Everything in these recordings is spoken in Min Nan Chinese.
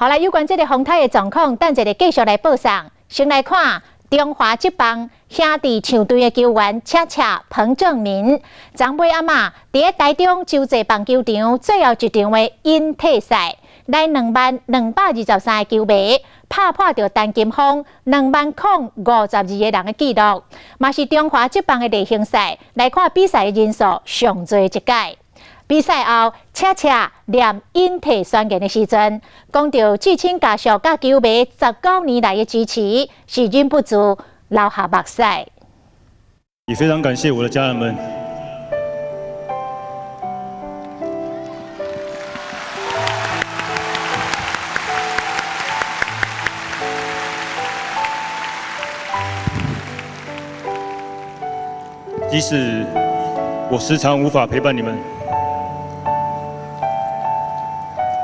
好啦，有關這个風颱的狀況，等一下繼續來報送。先來看中華職棒兄弟象隊的球員恰恰彭政閔，昨尾暗仔佇咧台中洲際棒球場最後一場的引退賽，來20,223个球迷拍破著陳金鋒20,052个人的紀錄，嘛是中華職棒的例行賽來看比賽的人數上濟一屆。比賽後，恰恰念引退宣言的時陣，講著至親家屬佮球迷19年來的支持，是忍不住流下目屎。也非常感謝我的家人們。即使我時常無法陪伴你們，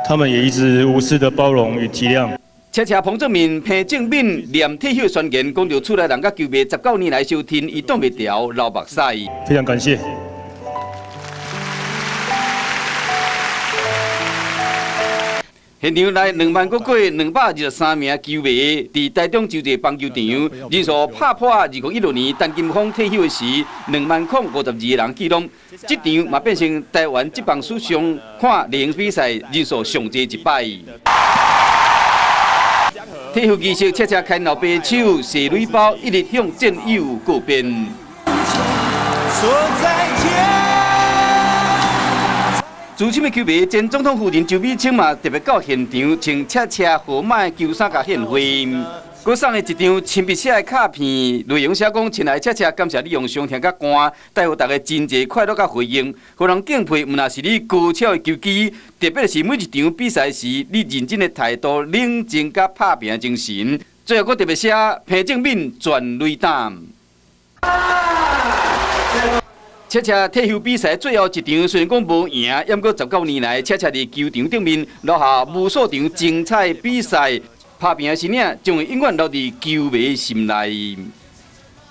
他們也一直無私的包容與體諒。恰恰彭政閔、彭政閔念退休宣言，講著厝內人佮球迷19年來相挺，伊擋袂牢流目屎。非常感謝。現場來2萬閣過223名球迷，佇台中洲際棒球場，人數拍破2016年陳金鋒退休時20,052个人紀錄。這場嘛變成台灣職棒史上看例行比賽人數上濟一擺。退休儀式，恰恰牽老爸手，踅鐳包，一直向戰友告別。資深的球迷前總統夫人周美青嘛特別到現場，穿恰恰號碼球衫共獻花，閣送伊一張親筆寫的卡片，內容寫講：親愛恰恰，感謝你用傷痛佮汗，帶予大家真濟快樂佮回應，予人敬佩，毋但是你高超的球技，特別是每一場比賽時，你認真的態度、冷靜佮拍拚的精神。最後閣特別寫彭政閔全壘打。恰恰退休比賽最後一場雖然講無贏，毋過19年來，恰恰佇球場頂面留下無數場精彩比賽，拍拚的身影將會永遠留佇球迷心內。